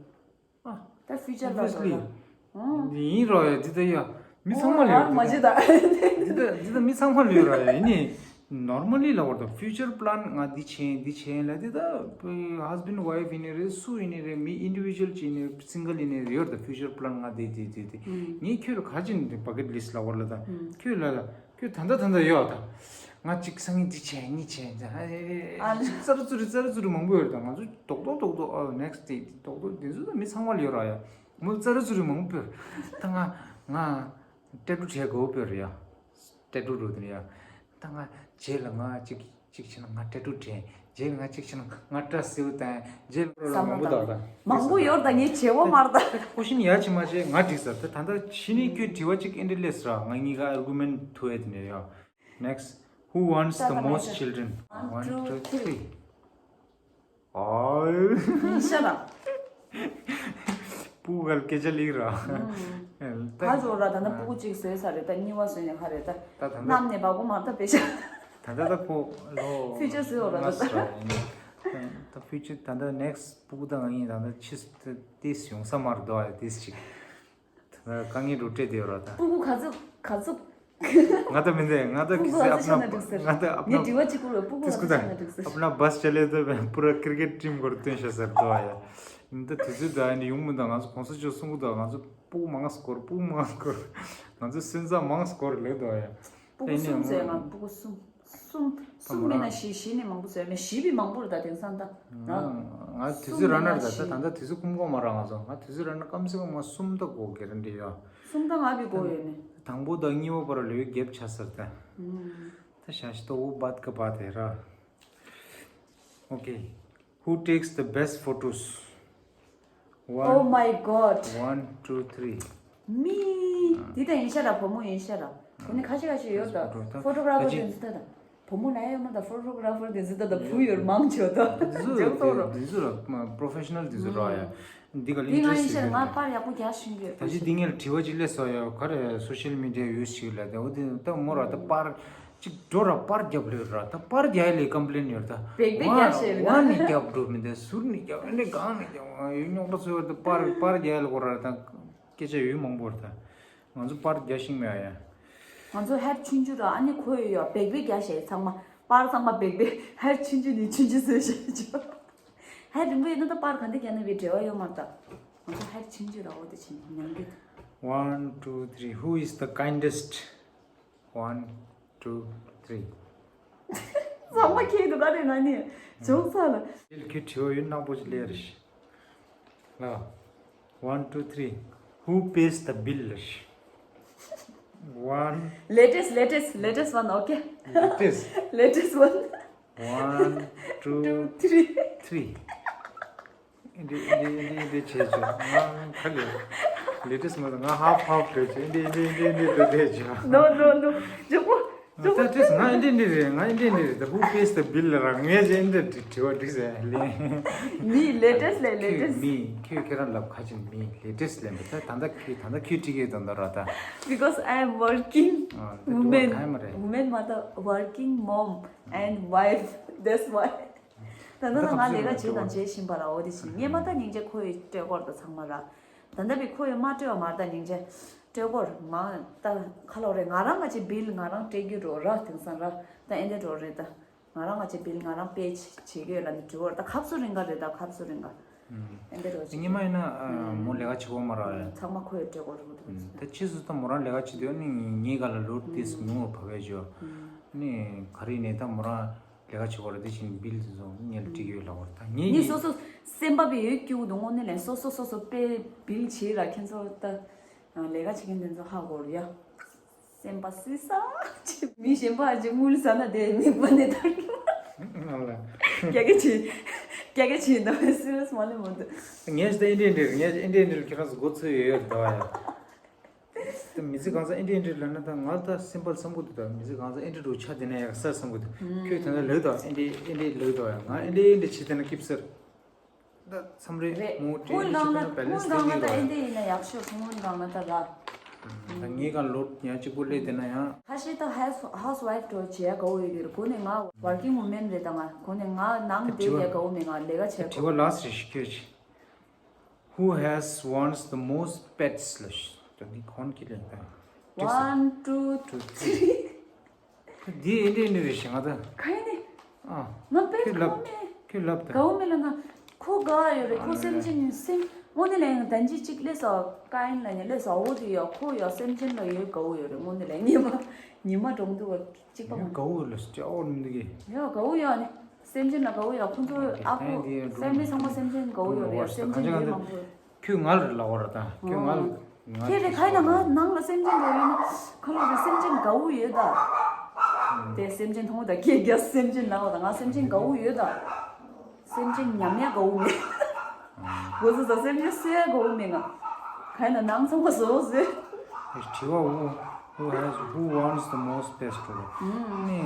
ཨ། ད་future ལ་obviously ཡིན་རོ་ཡ། འདི་ད་ཡ་མི་ཚང་མ་ལ་ཡོད་མ་ཇི་ད། འདི་ད་འདི་ད་མི་ཚང་མ་ལ་ཡོད་ར་ཡ། ཡིན་ནི་normally ལ་བར་དུ་future plan ང་འདི་བྱེད་འདི་བྱེད་ལ། འདི་ད་husband wife ཡིན་ནི་རེད། སུ་ཡིན་ནི་རེད། མི་individual ཅིག་ཡིན་ནི་single ཡིན་ནི་རེད། ཡོད་ད་future plan ང་འདི་འདི་འདི་འདི། ངས་ཁྱོད་ལ་ག་ཅི་འདི་bucket list ལ་བར་ལ་ད་ཁྱོད་ལ་ལ། ཁྱོད་ད་ལྟ་ད་ལྟ་ཡོད་ད། ང་གཅིག་སང་ཉིན་འདི་བྱས་གཉིས་བྱས་ད། ཨ་ལེ། ཅིག་ཙ་ར་ཙུ་རི་ཙ་ར་ཙུ་རི་མང་པོ་ཡོད་ད། ང་ཚོ་རྡོག་རྡོག་རྡོག་རྡོག་ཨ་next day རྡོག་རྡོག་འདི་ཚོ་ད་མི་ཚང་མ་ལ་ཡོད་ར་ཡ། མོ་ཙ་ར་ཙུ་རི་མང་པོ་ཡོད་ད། ང་ང་tattoo བྱས་དགོས་པ་ཡོད་ར་ཡ། tattoo རུ་དེ་ཡ། ད་ང་རྗེས་ལ་ང་གཅིག་གཅིག་བྱས་ན་ང་tattoo བྲིས། རྗེས་ལ་ང་གཅིག་བྱས་ན་ང་སྐྲ་སེའུ་དང་རྗེས་ལ་བསམ་བློ་མང་པོ་བཏང་ད། མང་པོ་ཡོད་ད། ངས་བྱས་པ་མ་རེད་ད། ཀོ་ཤན་ཡ་ཆི་མ་བྱས་ང་འགྲིག་ས། ད་ད་ད་ཕྱི་ནས་ཁྱོད་དྲི་བ་གཅིག་endless ར། ང་གཉིས་ཀ་argument ཐུག་ཡ་དེ་ནས་ཡ། Next, who wants the most children? One, two, three. ཨོ། ཡིན་ཤ་ར། སྤུ་གུ་གལ་སྐད་ཆ་ལིག་ར། ད་ཧ་ཟོ་ར། ད་ན་སྤུ་གུ་གཅིག་བཟོས་ས་རེད། ད་གཉིས་པ་བཟོས་ནས་ཧ་རེད་ད། ད་ད་ན་ནམ་ནས་བ་གོ་མ་ད་པེ་ཤ། ད་ད་ད་ཁོ་ལོ་future བཟོས་འོ་ར་ད། ད་future ད་ད་next སྤུ་གུ་ད་ང་ཡིན་ད་ད་ཕྱིས་ཏིས་ཡོང་ས་མ་རེད་དོ། ཨ་ཏིས་ཅིག་དཀའ་ངལ་རུ་སྤྲད་དེ་ཡོད་ར་ད། སྤུ་གུ་ག་ཚོད་ག་ཚོད། ང་ད་མི་འདི་ང་ད་སྤུ་གུ་ག་ཚོད་ཆགས་ན་འགྲིག་ཟེར། ངས་དྲི་བ་གཅིག་བསྐུར་བས། སྤུ་གུ་ག་ཚོད་ཆགས་ན་འགྲིག་ཟེར། अपना बस चले तो पूरा cricket team को ཏོན་ཤ་ཟེར་དོ་ཡ། འདི་དུས་ཚོད་ད་ནི་ཡོང་མི་འདུག་ང་ཚོ་གོང་ས་མཆོག་གསུང་གི་འདུག་ང་ཚོ་སྤུ་གུ་མང་སྐོར་སྤུ་གུ་མང་སྐོར། ང་ཚོ་སོན་རྩ་མང་སྐོར་ལེགས་དོ་ཡ། སྤུ་གུ་གསུམ་བཟོས། ང་སྤུ་གུ་གསུམ། གསུམ་མིན་ན་བཞི། བཞི་ནས་མང་པོ་བཟོས་མེད། བཞི་བི་མང་པོ་རེད་ད་དེང་སང་ད། ང་ང་དུས་ཚོད་རག་ན་རེད་ད། ད་ད་དུས་ཚོད་ཁུམ་གོ་མ་རག་ང་ཚོ། ང་དུས་ཚོད་རག་ན་ཀམ་སེ་ཀམ་ང་གསུམ་ད་གོ་གེ་རེ་འདྲི་ཡོད། གསུམ་ད་ང་བི་གོ་ཡོད་ནི། དང་པོ་དང་གཉིས་པ་བར་ལོས་རྒྱབ་ཆ་ཟེར་ད། ད་ཤ་ཤི་ཏོ་བོ་བད་ག་བད་དེ་ར། Okay. Who takes the best photos? One. Oh my God. One, two, three. མི། འདི་ད་ཡིན་ཤ་ར། བུ་མོ་ཡིན་ཤ་ར། བུ་ནི་ཁ་ཤས་ཁ་ཤས་ཡོད་ད། ཕོ་ཊོ་གྷ་ར་ཕར་དེ་ཚོ་ད་ད། བུ་མོ་ལ་ཡོད་མ་ད་ཕོ་ཊོ་གྷ་ར་ཕར་དེ་ཚོ་ད་ད་བུ་ཡོད་མང་ཆེ་ད། འདི་ཚོ་ཇོག་ཏོ་རོ། འདི་ཚོ་ར་professional འདི་ཚོ་ར་ཡ། འདི་ག་ལ་འདི་ང་ཡིན་ཤ་ར། ང་པར་ཡག་པོ་རྒྱག་ཤེས་ཀྱི་ཡོད། ད་ཅི་འདི་ངས་དྲི་བ་ཅིག་སླེབས་སོང་ཡ། ག་རེ་social media use བྱེད་ལ་ད། འོ་དེ་ད་མོ་ར་ད་པར། གཅིག་འགྲོ་ར་པར་རྒྱབ་ལོས་ར། ད་པར་རྒྱག་ལས་complain ཡོད་ད། བེག་བེག་རྒྱག་ཤེས་རེད། ཝ་ནི་རྒྱབ་འགྲོ་མི་འདུག་ཟུར་ནི་རྒྱབ། ཨ་ནི་སྒང་ནི་རྒྱབ། ཡོད་རྙོག་དྲ་ཚོ་ཡོད་ད། པར་པར་རྒྱག་ལ་གོ་ར་ད། སྐད་ཆ་ཡོད་མང་པོ་རེད་ད། ང་ཚོ་པར་རྒྱག་ཤེས་མེད་ཨ་ཡ། ང་ཚོ་ཧེར་ཆུང་ཆུང་ར། ཨ་ནི་ཁོ་ཡོད་ཡོད་བེག་བེག་རྒྱག་ཤེས། ཚང་མ་པར་ཚང་མ་བེག་བེག་ཧེར་ཆུང་ཆུང་ནི་ཆུང་ཆུང་བཟོས་ཤེས་ཆོག་ཧེར་རིང་པོ་ཡིན་ན་ད་པར་ག་འདི་རྒྱག་ན་བའི་འབྲེལ་བ་ཡོད་མ་རེད་ད། ང་ཚོ་ཧེར་ཆུང་ཆུང་ར། འོ་དེ་ཆེ་ཉམས་རྒུད། One, two, three. Who is the kindest? One, two, three. ཚང་མ་ཁྱེད་དུ་ག་རེ་ན་ནི་ཇོག་ཚ་ལ། ལིལ་ཁྱོད་དྲི་བ་ཡོད་ནག་པོ་ཅིག་ལས་རེད་ཤི། ལ། One, two, three. Who pays the bill? One. Latest, latest, latest one, okay? Latest. Latest one. One, two, three. འདི་འདི་འདི་འདི་བྱས་བྱུང་། ང་ཁ་ལས་ལེ་ཊེ་སི་མ་ང་ཧབ་ཧབ་བྱས་བྱུང་། འདི་འདི་འདི་འདི་འདི་བྱས་བྱུང་། No, no, no. ཇོ་པོ། ད་ཏིས་ང་ཨིན་ཌི་ཡན་རེད། ང་ཨིན་ཌི་ཡན་རེད། The who pays the bill ར། ངས་ཅི་ཨིན་ཌི་ཡན་དྲི་བ་འདྲི་ཟེར་ལེ། མི་ལེ་ཊེ་སི་ལས་ལེ་ཊེ་སི། མི་ཁྱོད་ཁྱེད་རང་ལབ་ཁ་ཅིག་མི་ལེ་ཊེ་སི་ལས་མི་ད་ད་ད་ཁྱོད་ད་ད་ཁྱོད་ཁྲིད་ཀྱི་དོན་དག་ར་ད། Because I am working woman. Woman མ་ད་working mom and wife. That's why. ད་ད་ད་ང་ལས་ཀ་བྱེད་དང་བྱེད་བཞིན་པ་ར། འོ་དེ་བཞིན་ངས་མ་ད་སྙིང་རྗེ་ཁོ་ཡི་སྤྲད་སྐོར་ད་ཚང་མ་ར། ད་ལྟ་བི་ཁོ་ཡི་མ་སྤྲོད་པ་མ་རེད། ད་སྙིང་རྗེ་སྤྲོད་སྐོར་མ་ད་ཁ་ལོ་རེད། ང་རང་ང་ཅི་བིལ་ང་རང་སྤྲད་རྒྱུ་རོ་ར། དེང་སང་ར་ད་ཨེ་འདྲ་རོ་རེད། ད་ང་རང་ང་ཅི་བིལ་ང་རང་པེ་བྱེད་ཀྱི་ཡོད་ལ་ནི་འགྲོ་བར་ད་ཁབ་སུ་རིང་ག་རེད། ད་ཁབ་སུ་རིང་ག་ཨེ་འདྲ་རོ་ཅི། ཉི་མ་ཡིན་ན་མོ་ལས་ཀ་བྱེད་གོ་མ་ར། ཚང་མ་ཁོ་ཡི་སྤྲོད་སྐོར་རོ་འདུག་ད་ཅི་སུ་ད་མོ་རང་ལས་ཀ་བྱེད་དུས་ནི་ངའི་ག་ལ་ལོ་ཏིས་ཉུང་བ་བ་བས་ཇོ་ནི་ག་རེ་ནི་ད་མོ་རང་ལས་ཀ་བྱེད་པར་དེ་བཞིན་བིལ་དེ་ཚོ་ངས་ལ་སྤྲད་ཡོད་ལབ་པར་ད་ངས་ངས་སོ་སོ་སེམས་པ་བི་ཡོད་སྐྱིད་པོ་འདུག་དངོས་གནས་ལན་སོ་སོ་སོ་སོ་པེ་བིལ་བྱེད་ར། ཁྱེད་ཚོ་ད་ལས་ཀ་བྱེད་མཁན་དེ་ཚོ་ཧ་གོ་ར་ཡ། སེམས་པ་སི་ས་ཆེ། མི་གཞན་པ་ཅིག་དངུལ་ཟ་ན་དེ་མིག་པ་ནས་ཐར། ང་ལ་རྒྱ་སྐད་བྱེད། རྒྱ་སྐད་བྱེད་ད་སི་རི་ཡས་མ་ལེ་མོ་འདུག་ངས་ད་ཨིན་ཌི་ཡན་འདྲི་ངས་ཨིན་ཌི་ཡན་འདྲི་ཁྱེད་རང་ཚོ་མགོ་ཚོས་ཡོད་ཡོད་ད་བ་ཡ། ད་མི་ཚེ་གང་ཚ་ཨིན་ཌི་ཡན་འདྲི་ལབ་ན་ད་ང་ད་སེམས་པ་བསམ་གི་འདུག་ད་མི་ཚེ་གང་ཚ་ཨིན་ཌི་རུ་ཆ་དེ་ན་ཡག་ས་བསམ་གི་འདུག་ཁྱོད་ད་ན་ལོས་ད་ཨིན་ཌི་ཨིན་ཌི་ལོས་ད་ཡ། ང་ཨིན་ཌི་ཨིན་ཌི་བྱེད་དེ་ན་སྐྱིབས་སར་ད་མཚམས་རེ་རེད། མོ་དེ་ཨིན་ཌི་བྱེད་དེ་ན་བེ་ལེན་སི་དེ་ནི་རོ་ཡ། ཨིན་ཌི་ཡིན་ན་ཡག་ཤོས་ཧུང་ལང་ན་ད་ར། ད་ངས་གང་ལོ་ཡང་གཅིག་པོ་སླེབས་དེ་ན་ཡང་། ཁ་ཤས་ད་ཧའུ་སི་ཧའུ་སི་ཝའིཕ་འགྲོ་བྱེད་ཡ་དགའ་བོ་ཡོད་ཀྱི་རེད། གོ་ནས་ང་ཝར་ཀིང་ཝུ་མེན་རེད། ད་ང་གོ་ནས་ང་ནང་བསྡད་ཡ་དགའ་བོ་མེད། ང་ལས་ཀ་བྱེད་དགོས། དྲི་བ་ལ་སི་རེ་ཞིག་ཁྱོད་ཀྱིས། Who has wants the most pets ལ་ཞུ། ད་འདི་གོན་གྱི་ལེན་དང་། One, two, three. འདི་ཨེ་འདྲ་ཨེ་འདྲ་རེད་ཞེ་ང་ད། ག་ཡིན་ནི། ཨ། ང་པེ་ཁོས་ལབ། ཁོ་མེད། ཁོས་ལབ་ད། གའུ་མེ་ལ་ན། ཁོ་དགའ་ཡོད་རེད། ཁོ་སེམས་ཅན་སེམས་དངོས་གནས་ལ་ཡང་ད་ཅི་གཅིག་ལས་སོ་ཀ་ཡིན་ལ་ཉེ་ལས་སོ་འོ་དེ་ཡོད། ཁོ་ཡོད་སེམས་ཅན་ལ་ཡོད་དགའ་བོ་ཡོད་རེད། དངོས་གནས་ལ་ཉི་མ་ཉི་མ་གྲོང་དུ་བ་གཅིག་པ་ཡང་མ་དགའ་བོ་ལ་སྐྱ་འོར་མི་འདུག་གི། ཡང་དགའ་བོ་ཡོད་ནི། སེམས་ཅན་ལ་དགའ་བོ་ཡོད། ཁོ་ཚོ་ཨ་ཁུ་ཕེ་མི་ལི་ཚང་མ་སེམས་ཅན་དགའ་བོ་ཡོད་རེད། སེམས་ཅན་ལས་མང་པོ། ཁྱོད་ང་ལ་ལབ་པ་རེད་ད། ཁྱོད་ང་ལ་ང་ཁྱེད་རེད་ཁ་ཡིན་ན་ང་ནང་ལ་སེམས་ཅན་འགྲོ་ཡོད་ན་ཁ་ལོ་རེད་སེམས་ཅན་དགའ་བོ་ཡོད་ད། དེ་སེམས་ཅན་མཐོང་བ་ད་ཁྱེད་རྒྱ་སེམས་ཅན་ནང་ལ་ད་ང་སེམས་ཅན་དགའ་བོ་ཡོད་ད། སེམས་ཅན་ཉམས་ཡ་དགའ་བོ་མེད། སྒོ་ཟོ་ད་སེམས་ཅན་གསོད་ཡ་དགའ་བོ་མེད་ང་། ཁ་ཡིན་ན་ནང་ཚང་མ་བཟོ་བཟོས། དྲི་བ་འུ་འུ་ཧེ་ཧུ་ཝོན་ཊི་ཛི་ད་མོ་སི་ཊི་བེ་སི་ཊི་འགྲོ་རེད། ནི་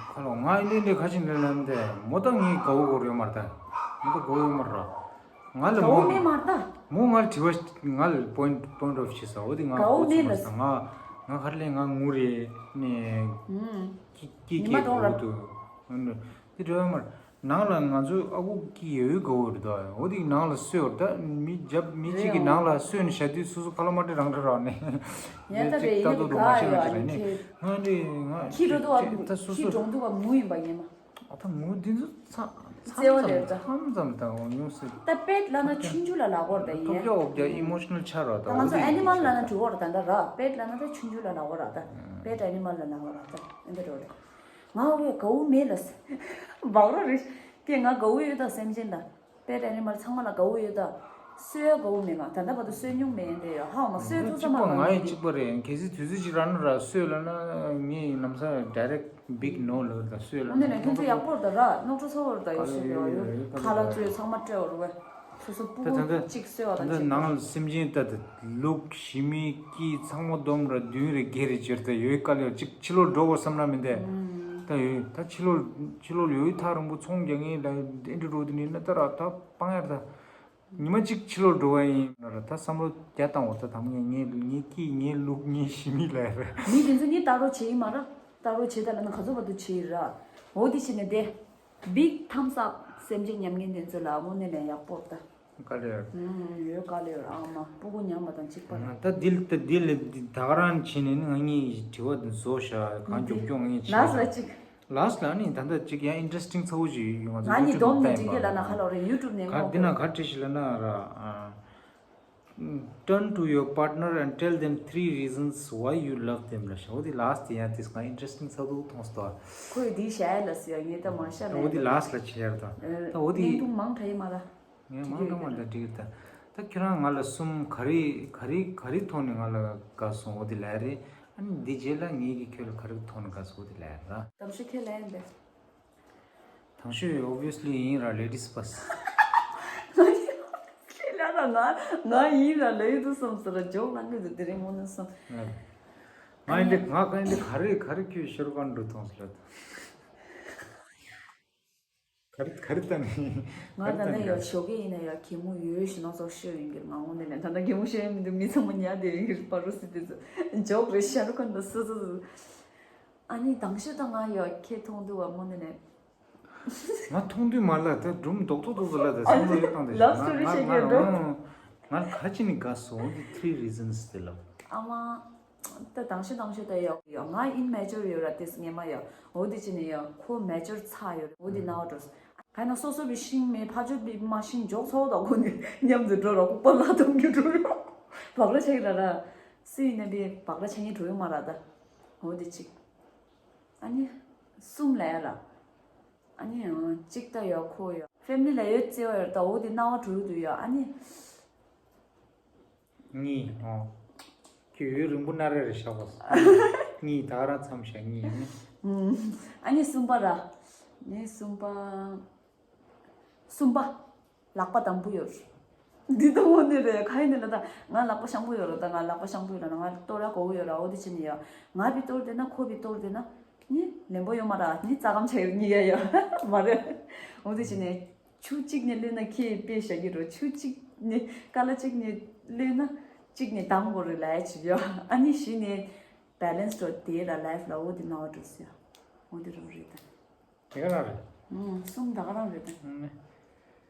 ཁ་ལོ་ང་ཨིན་ཌི་ཡན་ཁ་ཅིག་འདྲ་ལབ་དེ་མོ་ད་ངའི་དགའ་བོ་དགོས་ཡོད་མ་རེད་ད། མོ་ད་དགའ་བོ་ཡོད་མ་རེད། ང་ལ་དགའ་བོ་མོ་མེད་མ་རེད་ད། མོ་ང་ལ་དྲི་བ་ང་ལ་པོ་ཡིན་ཊི་པོ་ཡིན་ཊི་ཨོཕ་བྱེད་ས་འོ་དེ་ང་དགའ་བོ་གོ་ཚོད་མ་རེད་ད། ང་ང་ག་རེ་ལས་ང་ངུ་རེད་ནི། ཀི་ཀི་ཀི་གོ་འདུག་དེ་འདྲ་མ་རེད། ནང་ལ་ང་ཚོ་ཨ་ཁུ་ཀི་ཡོད་དགའ་བོ་རེད་ད། འོ་དེ་ནང་ལ་གསོས་བར་ད་མི་རྒྱབ་མི་གཅིག་གི་ནང་ལ་གསོས་ནས་བཞག་དུས་སོ་སོ་ཁ་ལོ་མ་སྤྲད་རང་འདྲ་རག་ནས་ཡ་ད་རེད། ཡིན་ལྟ་དུ་རོ་མ་ཤེས་རང་ཅི་རེད་ནས་ང་འདི་ང་ཁྱི་འགྲོ་འདུག་ཨ། ད་སོ་ཁྱི་སོ་གྲོང་འདུག་ཨ་མུ་ཡིན་པ་ཡིན་མ། ཨ་ད་མུ་འདི་ཚོ་ཚ་ཚ་བརྩེ་བ་ལེར་ད། ཚམ་ཚམ་ད་འོ་ཉུང་སེ། ད་པེཊ་ལབ་ན་ཆུང་ཆུང་ལ་ལབ་དགོས་རེད་ད་ཡིན། ཐོབ་རྒྱ་འོབ་རྒྱ་ཨི་མོ་ཤི་ནལ་ཆགས་རོགས་ད། ད་ང་ཚོ་ཨེ་ནི་མལ་ལབ་ན་འགྲིག་གོ་རེད་ད་ད་ར། པེཊ་ལབ་ན་ད་ཆུང་ཆུང་ལ་ལབ་དགོས་རེད་ད། པེཊ་ཨེ་ནི་མལ་ལ་ལབ་དགོས་རེད་ད་ཨེ་འདྲ་འགྲོ་རེད། ང་འོ་དགའ་བོ་མེད་ལ་ཟེར། བག་རོ་རེད། ཀྱེ་ང་དགའ་བོ་ཡོད་ད་སེམས་ཅན་ད། པེཊ་ཨེ་ནི་མལ་ཚང་མ་ལ་དགའ་བོ་ཡོད་ད། གསོད་ཡ་དགའ་བོ་མེད་ང་ད་ལྟ་བར་དུ་གསོད་མྱོང་མེད་ཡིན་དེ་ཡོད་ཧ་མ་གསོད་ཐུབ་ས་མ་གང་ཡིན་ཅིག་པ་རེད། གལ་སྲིད་དུས་ཚོད་ཅིག་རག་ན་ར་གསོད་ལབ་ན་ངས་ནམ་ས་ཌའི་རེག་བིག་ནོ་ལབ་ད་གསོད་ལབ་ན། འོ་ན་ལས་ཁྱོད་ཚོ་ཡག་པོ་རེད་ད་ར་རྣོ་ཁྲོ་ཚ་བོ་རེད་ད་ཡོད་ཤེས་ཡོད་ཡོད་ཁ་ལག་ཚོས་ཚང་མ་སྤྲད་འོར་བས། སོ་སོ་སྤུ་ད་ད་གུ་ད་གཅིག་གསོས་པ་ད་དང་ད་གཅིག་ནང་ལ་སེམས་ཅན་ད་ད་ལུག་ཞི་མི་ཀི་ཚང་མ་སྡོམ་ར་བདུན་རེ་བརྒྱད་རེ་བྱེར་ད་ཡོད་དཀའ་ལས་གཅིག་ཕྱི་ལོགས་འགྲོ་དགོས་བསམ་ན་མི་འདས། ད་ཡོད་ད་ཕྱི་ལོགས་ཕྱི་ལོགས་ཡོད་ཐག་རིང་པོ་ཚོང་རྒྱག་ངེས་ལ་ཨེ་འདྲ་འགྲོ་དུ་ནི་ན་ད་ར་ད་སྤང་ཡར་ད་ཉི་མ་གཅིག་ཕྱི་ལོགས་འགྲོ་བ་ཡིན་ན་ར་ད་བསམ་བློ་རྒྱ་བཏང་བ་ད་དམ་ངས་ངས་ངས་ཀི་ངས་ལུག་ངས་ཞི་མི་ལ་ཡ་ར། མི་དེ་ཚོ་ནི་ལྟ་རོགས་བྱེད་ཡིན་མ་ར་ལྟ་རོགས་བྱེད་ད་ལ་ན་ག་ཚོད་བར་དུ་བྱེད་ཡིན་ར། འོ་དེ་བྱེད་ནས་དེ། Big thumbs up སེམས་ཅན་ཉམས་ངན་དེ་ཚོ་ལ་དངོས་གནས་ལས་ཡག་པོ་ད། ག་རེ། ཡོད་ག་ལེ་ཡོད་ཨ་མ་སྤུ་གུ་ཉམས་པ་དང་གཅིག་པ་རེད། ད་འདི་ལ་ད་འདི་ལ་ད་ག་རང་བྱས་ནས་ནི་ང་གཉིས་དྲི་བ་འདི་བཟོ་བྱ་གང་མགྱོགས་མགྱོགས་ངས་བྱས། ལ་སི་ལ་གཅིག་ལ་སི་ལ་ནི་ད་ལྟ་གཅིག་ཡང་ཨིན་ཊི་རེ་སི་ཊིང་ཚ་བོ་ཞིག་ཡོད་ང་ཚོ་ང་གཉིས་ཡུ་ཊུབ་སྡོམ་ནས་བལྟས་འགྲིག་གི་ལ་ན་ཁ་ལོ་རེད་ཡུ་ཊུབ་ནས་ག་ངོ་འདི་ན་ག་བྲིས་ཤིག་ལ་ན་ར། Turn to your partner and tell them three reasons why you love them ལ་ཤོག་འོ་དེ་ལ་སི་དེ་ཡང་དེ་སང་ཨིན་ཊི་རེ་སི་ཊིང་ཚ་བོ་མཐོང་སོང་། ཁོས་འདི་བཤད་ལ་སི་ཡ་ངས་ད་མ་བཤད་ལ་འོ་དེ་ལ་སི་ལ་བྱེད་ཡར་དང་ད་འོ་དེ་བརྙན་ཐུང་མང་དྲགས་ཡིན་མ་ལ། ངས་མང་དྲགས་མ་འདྲ་འགྲིག་ད། ད་ཁྱོད་རང་ང་ལ་གསུམ་ག་རེ་ག་རེ་ག་རེ་ཐོག་ནས་ང་ལ་དགའ་སོང་འོ་དེ་ལ་རེད། ཨ་ནི་འདི་རྗེས་ལ་ངས་ཀྱི་ཁྱོད་ལ་ག་རེ་ཐོག་ནས་དགའ་སོང་འོ་དེ་ལ་ར། གཏམ་ཤོད་ཁས་ལེན་པས། དང་ཤོས་obviously ཡིན་ར། Ladies first. ཁྱེད་ལ་ར་ང་ང་ཡིན་ར་ལབ་ཡོད་དུ་སོང་ཟེར་ར་ཇོག་ལང་གི་འདུག་དེ་རིང་མོ་ནས་སོང་། ང་ཡིན་དེ་ང་ག་ཡིན་དེ་ག་རེ་ག་རེ་ཁྱོད་ཤོར་ག་འགྲོ་ཐོང་ཟེར་ལ། ག་རེ་ག་རེ་ལྟ་ནི། ང་ད་ནི་ཡ་ཞོགས་ཀས་ཡིན་ན་ཡ་གད་མོ་ཡོད་ཞེ་ན་ཙོག་ཤོད་ཡིན་གི། ང་འོང་ནས་ལན་ད་ན་གད་མོ་ཤོད་ཡིན་མི་འདུག་མི་ཚང་མ་ཉལ་བསྡད་ཡིན་གི། པ་རུ་སི་དེ་ཚོ་ཇོག་རེད། ཤ་རུ་ཁ་འདུག་སུ་སུ་སུ། ཨ་ནི་དང་ཤོས་ད་ང་ཡ་ཁྱེད་མཐོང་དུས་བ་མོ་ནས་ནས། ང་མཐོང་དུས་མ་ལ་ད་སྒྲུང་རྡོག་ཐོག་ཐོག་ཏུ་ལ་ད་སེམས་ལ་ཡོད་སྟངས་དེ་love story ང་བཤད་ང་རྒྱུ་འགྲོ། ང་ང་ག་ཅི་ནི་དགའ་སོང་འདི་three reasons དེ་ལ། ཨ་མ། ད་དང་ཤོས་དང་ཤོས་ད་ཡོད་ཡོད། ང་immature ཡོད་ར་དེ་སྔས་མ་ཡོད། འོ་དེ་ཅི་ནི་ཡོད་ཁོ་mature ཚ་ཡོད་ར། འོ་དེ་ན་བ་འགྲོ། ག་ན་སོ་སོ་བི་ཤིང་མེ་ཕ་ཆོས་བི་མ་ཤིང་འཇོག་ཚོགས་དང་ཁོ་ནི་མཉམ་དུ་འགྲོ་ར་ལྐུགས་པ་ལ་དུམ་གྱི་འགྲོ་ཡོད། བག་ར་ཆགས་ར་ར། སུ་ཡིན་ན་བི་བག་ར་ཆགས་ངེས་འགྲོ་ཡོད་མ་ར་ད། འོ་དེ་ཅིག་ཨ་ནི། གསུམ་ལ་ཡ་ལ། ཨ་ནི་ཨང་གཅིག་ད་ཡོད་ཁོ་ཡོད། family ལ་ཡོད་བརྩེ་བ་ཡོད་ད། འོ་དེ་སྣང་བ་དྲུག་ཏུ་ཡོད། ཨ་ནི། གཉིས། ཨོ། ཁྱོད་ཡུན་རིང་པོ་སྣ་རལ་རེ་བཞག་པ། གཉིས་ད་ག་རང་མཚམས་བཞག་གཉིས། ཨ་ནི། ཨ་ནི་གསུམ་པ་ར། ནི་གསུམ་པ། གསུམ་པ། ལག་པ་དམ་པོ་ཡོད། འདི་ལྟ་བུ་ནི་རེད། ག་ཡིན་ནི་ལ་ད་ང་ལག་པ་ཤང་པོ་ཡོད་ར། ད་ང་ལག་པ་ཤང་པོ་ཡོད་ར་ན་ང་གཏོར་ཡ་གོ་བོ་ཡོད་ར། འོ་དེ་ཕྱིན་ནི་ཡ་ང་བི་གཏོར་དེ་ན་ཁོ་བི་གཏོར་དེ་ན་ནི་ལེན་པོ་ཡོད་མ་ར། ནི་རྩ་ཁམ་ཆ་ཡོད་ནི་ཡ་ཡ་མ་རེད། འོ་དེ་ཕྱིན་ནི་ཆུ་གཅིག་ནི་ལོན་ན་ཁྱེད་དཔེ་བཞག་གི་རོ། ཆུ་གཅིག་ནི་ཀ་ལ་གཅིག་ནི་ལོན་ན་གཅིག་ནི་དམ་གོ་རེ་ལ་ཡ་ཅིག་ཡོད། ཨ་ནི་བཞི་ནི་balance རོ་དེ་ར་life ལ་འོ་དེ་ན་བ་འགྲོ་ཟེར། འོ་དེ་རོ་རེད་ད། དེ་ག་རང་རེད། ཨང་གསུམ་ད་ག་རང་རེད་ད། ཨང་།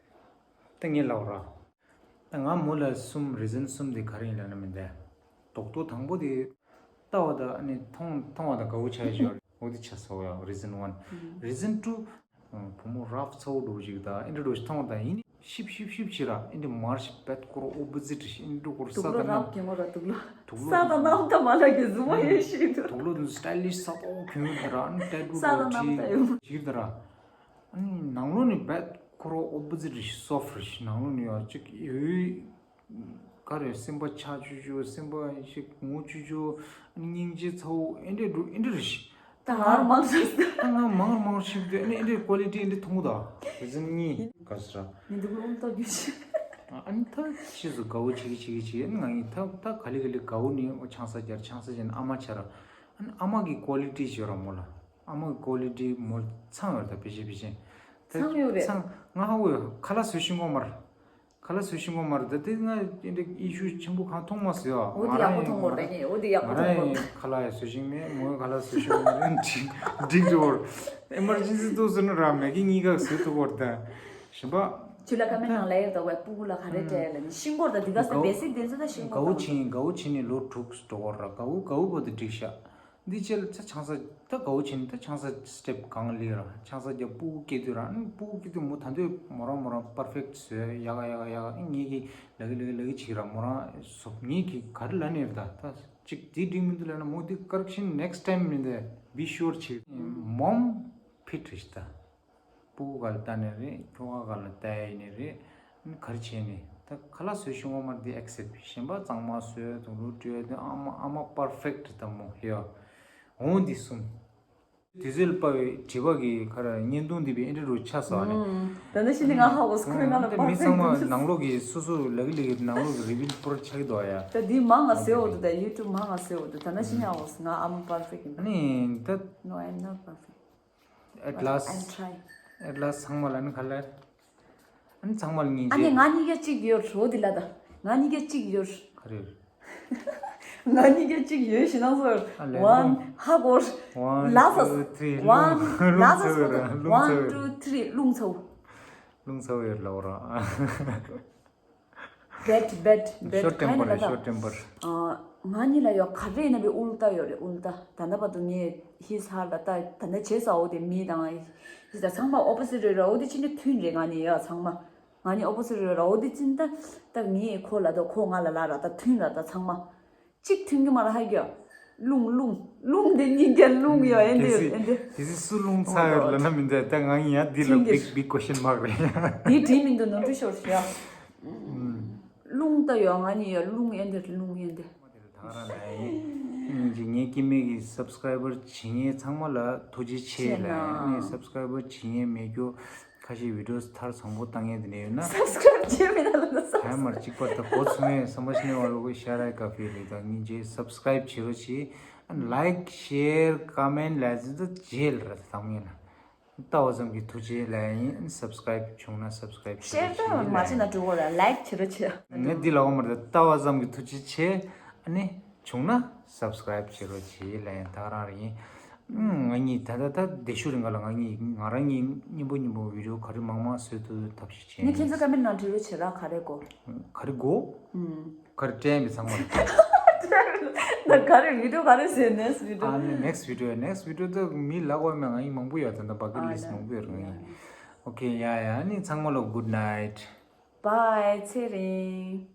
ད་ངས་ལབ་ར། ད་ང་མོ་ལ་གསུམ་reason གསུམ་དེ་ག་རེ་ཡིན་ལབ་ན་མི་འདའ། རྡོག་རྡོག་དང་པོ་དེ་ལྟ་བ་དང་ཨ་ནི་མཐོང་མཐོང་བ་དང་དགའ་བོ་ཆགས་ཡོད། འོ་དེ་ཆ་ཚ་བ་ཡང་reason one། reason two། བུ་མོ་rough ཚ་བོ་འགྲོ་ཞིག་དང་ཨེ་འདྲ་འགྲོ་ཞིག་མཐོང་བ་དང་ཡིན། ཤིབ་ཤིབ་ཤིབ་བྱེད་ར། ཨིན་དྲི་མར་ཞིག་བེད་ཁོ་ར་opposite རེད་ཤི། ཨིན་དྲི་ཁོ་ར་ས་དང་གནམ། དུག་ལོག་ར་དུག་ལོག་དུག་ལོག་ས་དང་གནམ་ད་མ་ལ་གི་ཟུ་མ་ཡོད་ཤི་དུ། དུག་ལོག་དུ་stylish ས་ཏོག་གྱོན་ཡོད་ད་ར། ཨན་ཏེ་ཀྲུ་ས་དང་གནམ་ད་ཡོད། ཞིག་ད་ར། ཨན་ནང་ལོགས་ནི་བེད་ཁོ་ར་opposite རེད་ཤི། soft རེད་ཤི། ནང་ལོགས་ནི་ཡོད་ཅིག་ཡོད། ག་རེ་སེམས་པ་ཆགས་ཆུ་ཆུ། སེམས་པ་ཞིག་ངུ་ཆུ་ཆུ། ཨན་སྙིང་རྗེ་ཚ་བོ་ཨེ་འདྲ་འགྲོ་ཨེ་འདྲ་རེད་ཤི། ད་ང་རང་མང་ཤོས་ད་ང་མང་རུ་མང་རུ་ཕྱིན་དུས་ཨ་ནི་ཨེ་འདྲའི་quality ཨེ་འདྲའི་མཐོང་གི་འདུག་reason གཉིས་ག་ཟེར་ར། ཡིན་འདུག་ལོང་ལྟ་རྒྱུ་ཞིག་ཨ་ནི་ད་ཕྱིས་སུ་དགའ་བོ་བྱེད་ཀྱི་བྱེད་ཀྱི་བྱེད་ཀྱི་ཨ་ནི་ང་གཉིས་ད་ད་ག་ལེ་ག་ལེ་དགའ་བོ་ནི་ཨོ་ཆང་ས་རྒྱར་ཆང་ས་རྒྱར་ནི་ཨ་མ་ཆ་ར། ཨ་ནི་ཨ་མ་གི་quality ཞིག་ཡོད་ར་མོ་ལ། ཨ་མ་གི་quality མོ་ཚང་ཡོད་ར་ད་ཕལ་ཆེར་ཕལ་ཆེར། ཚང་ཡོད་རེད། ཚང་ང་ཧ་གོ་ཡོད། ཁ་ལག་བཟོ་ཤེས་ཀྱི་ཡོད་མ་རེད། ཁ་ལག་བཟོ་ཤེས་ཀྱི་ཡོད་མ་རེད། ད་དེ་ང་ཨེ་འདྲ་issue ཆེན་པོ་གང་མཐོང་མ་སོང་ཡ། འོ་དེ་ཡག་པོ་མཐོང་གོ་རེད། ཨོ་དེ་ཡག་པོ་མཐོང་གོ་རེད། ང་རང་ཁ་ལག་ཡ་བཟོ་ཤེས་མེད། མོའི་ཁ་ལག་བཟོ་ཤེས་མེད། འགྲིག་འགྲིག་འགྲོ། emergency ཏོག་ཙམ་ནི་ར་མེ་གི་གཉིས་ཀ་བཟོ་ཐུབ་གོ་རེད་ད། གཞན་པ། ཇུ་ལ་ཀ་མེན་ནང་ལ་ཡོད་དོ་བའི་སྤུ་གུ་ལ་ག་རེ་སྤྲད་ལ་ནི་ཤིང་སྐོར་ད་དེ་ག་ས་དགའ་བོ་basic དེ་ཚོ་ད་ཤིང་སྐོར་དགའ་བོ་ད་ཆེན་དགའ་བོ་ཆེན་ནི་ལོ་དྲུག་འགྲོ་གོ་ར། དགའ་བོ་དགའ་བོ་བོ་དེ་འགྲིག་ཤག་འདི་ཆེ་ལ་ཆ་ཆང་ས་ད་དགའ་བོ་ཆེན་ད་ཆང་ས་step གང་ལེགས་ར། ཆང་ས་རྒྱབ་སྤུ་གུ་སྐྱེ་དུས་ར་ཨ་ནི་སྤུ་གུ་སྐྱེ་དུས་མོ་ད་འདོད་མོ་རང་མོ་རང་perfect བཟོས་ཡག་ཡག་ཡག་ཨ་ངེད་ཀྱི་ལ་གི་ལ་གི་ལ་གི་བྱེད་ཀྱི་ར། མོ་རང་སོབ་ངེད་ཀྱི་ག་རེ་ལ་ནི་ར་ད་ད་ཅིག་འདི་འགྲིག་མི་འདུག་ལ་ན་མོ་འདི་correction next time མི་འདུག be sure བྱེད། mom fit རེད་ད། སྤུ་གུ་ག་ལ་ལྟ་ནི་རེད། ཁྱོ་ག་ག་ལ་ལྟ་ཡི་ནི་རེད། ག་རེ་བྱས་ནི་ད་ཁ་ལག་བཟོ་ཤེས་ཀྱི་ཡོད་མ་རེད་དེ་accept། གཞན་པ་གཙང་མ་བཟོས་དུག་ལོག་སྤྲོད་དེ་ཨ་མ་ཨ་མ་perfect རེད་ད་མོ་ཡ། འོང་འདི་གསུམ། དུས་ཚོད་ལ་དཔག་པའི་དྲི་བ་གི་ཁ་ར་བརྙན་ཐུང་འདི་བའི་ཨེ་འདྲ་རུ་ཆགས་སོང་ཨ་ནི། ད་ནི་ཤི་ནི་ང་ཧ་གོ་སྐུ་ང་ལ་ད་མི་ཚང་མ་perfect ནང་ལོགས་ཀྱི་སོ་སོ་ལ་གི་ལ་གི་ནང་ལོགས་ཀྱི་reveal པོར་ཆགས་ཀྱི་འདུག་ཡ། ད་འདི་མང་ང་ཟེར་འོ་འདུག་ད་YouTube མང་ང་ཟེར་འོ་འདུག་ད་ནི་ཤི་ནི་ཧ་གོ་ང་I'm perfect ཨ་ནི་ད། No, I'm not perfect. At last. I'm trying. At last ཚང་མ་ལ་ནི་ག་ལ། ཨ་ནི་ཚང་མ་ལ་ངེས་ཨ་ནི་ཅེས། ང་གཉིས་ཀ་གཅིག་ཡོད་རོ་འདི་ལ་ད། ང་གཉིས་ཀ་གཅིག་ཡོད། ག་རེ་ཡོད། ང་གཉིས་ཀ་གཅིག་ཡོད་ཞེ་ན་སོར། ཨ་ལེ་one ཧ་གོ། One, ལ་ས། Two, three. One རླུང་ལ་ས་རླུང་ཚ་བོ་ར། རླུང་ཚ་བོ་ར། One, two, three རླུང་ཚ་བོ། རླུང་ཚ་བོ་ཡོད་ལ་བོ་ར། བེད་བེད་བེད། Short temper རེད། Short temper. ང་གཉིས་ལ་ཡོད་ག་རེ་ཡིན་ན་བའི་ཨུལ་ཏ་ཡོད་རེད། ཨུལ་ཏ་ད་ལྟ་བར་དུ་ངས་ཧི་ས་ལ་ལྟ་ད་ལྟ་བྱས་ས་འོ་དེ་མི་དང་ཧི་ས་ཚང་མ་opposite རེད་ར། འོ་དེ་ཕྱིན་ནས་མཐུན་རེད། ང་གཉིས་ཡོད་ཚང་མ་ང་གཉིས་opposite རེད་ར། འོ་དེ་ཕྱིན་ད་ད་ངས་ཁོ་ལ་ད་ཁོ་ང་ལ་ལ་ར་ད་མཐུན་ར་ད་ཚང་མ། གཅིག་མཐུན་གྱི་མ་ར་ཧ་གྱ། རླུང་རླུང་རླུང་དེ་གཉིས་ཀྱ་རླུང་ཡོད་ཨེ་འདི་ཨེ་འདི། This is སུ་རླུང་ཚ་ཡོད་ལ་ན་མི་འདི་ད་ང་ཡ་འདི་ལ་མཐུན་གྱི། Big big question mark རེད། དེ་དྲིས་མི་འདུག་ནོར་འཁྲུལ་ཤོར་ཤག་རླུང་ད་ཡོད་ང་གཉིས་ཡོད་རླུང་ཨེ་འདི་རླུང་ཨེ་འདི། ད་ར་ལ་ཡིན། ངའི་སྐྱེ་དམན་གྱི་སབ་སི་ཀ་རའི་བར་བྱེད་མཁན་ཚང་མ་ལ་ཐུགས་རྗེ་ཆེ་ལ། ནས་སབ་སི་ཀ་རའི་བར་བྱེད་མཁན་མེད་རྒྱུ་ཁ་ཤས་བི་ཌི་ཡོ་མཐར་བཟང་པོ་བཏང་མཁན་དེ་འདྲ་ཡོད་ན། སབ་སི་ཀ་རའི་བར་བྱེད་མི་ལ་ལ་ཧ་མར་གཅིག་པར་ད་གོ་ཚུལ་ཡོད་སམ་པ་ཤི་ནས་བ་ལོ་གོ་ཤ་རའི་ཀ་ཕི་ལི་དང་ཉིན་རྗེས་སབ་སི་ཀ་རའི་བྱེད་རོགས་གྱིས། ལའིཀ་ཤེར་ཀ་མེན་ལ་ཟིན་ད་རྗེས་ལ་ར་ད་དང་ངེ་ན། ལྟ་བ་ཙམ་གྱི་ཐུགས་རྗེ་ལ་ཡིན། སབ་སི་ཀ་རའི་བྱུང་ན་སབ་སི་ཀ་རའི་ཤེར་ད་མ་བྱེད་ན་འགྲོ་གོ་ར་ལའིཀ་བྱེད་རོགས་བྱེད། ངས་འདི་ལ་འོ་མར་ད་ལྟ་བ་ཙམ་གྱི་ཐུགས་རྗེ་ཆེ། ཨ་ནི་བྱུང་ན་སབ་སི་ཀ་རའི་བྱེད་རོགས་བྱེད་ལ་ཡིན། ད་རང་རེད་ཡིན། ང་གཉིས་ད་ལྟ་ད་དེ་ཤུ་རིང་ག་ལ་ང་གཉིས་ང་རང་གཉིས་སྙིང་པོ་སྙིང་པོ་བི་ཌི་ཡོ་ག་རེ་མང་མང་བཟོས་ཐུབ་ཐབས་ཤིག་བྱས། ངས་ཁྱེད་ཚོ་ཀ་མེན་ནང་བྲིས་རོགས་བྱེད་ར་ག་རེ་གོ་ག་རེ་གོ་ག་རེ་དྲན་མི་ཚང་མ། ད་ག་རེ་བི་ཌི་ཡོ་ག་རེ་བཟོས་ནེག་སི་བི་ཌི་ཡོ། ཨ་ནི་next video next video ད་མི་ལ་གོ་མེད། ང་ཡིན་མང་པོ་ཡོད། ད་ད་བ་ཀེཊ་ལིསི་མང་པོ་ཡོད་ར་ང་ཡིན། ཨོ་ཁེ་ཡ་ཡ་ནི་ཚང་མ་ལ་good night. Bye ཚེ་རིང་།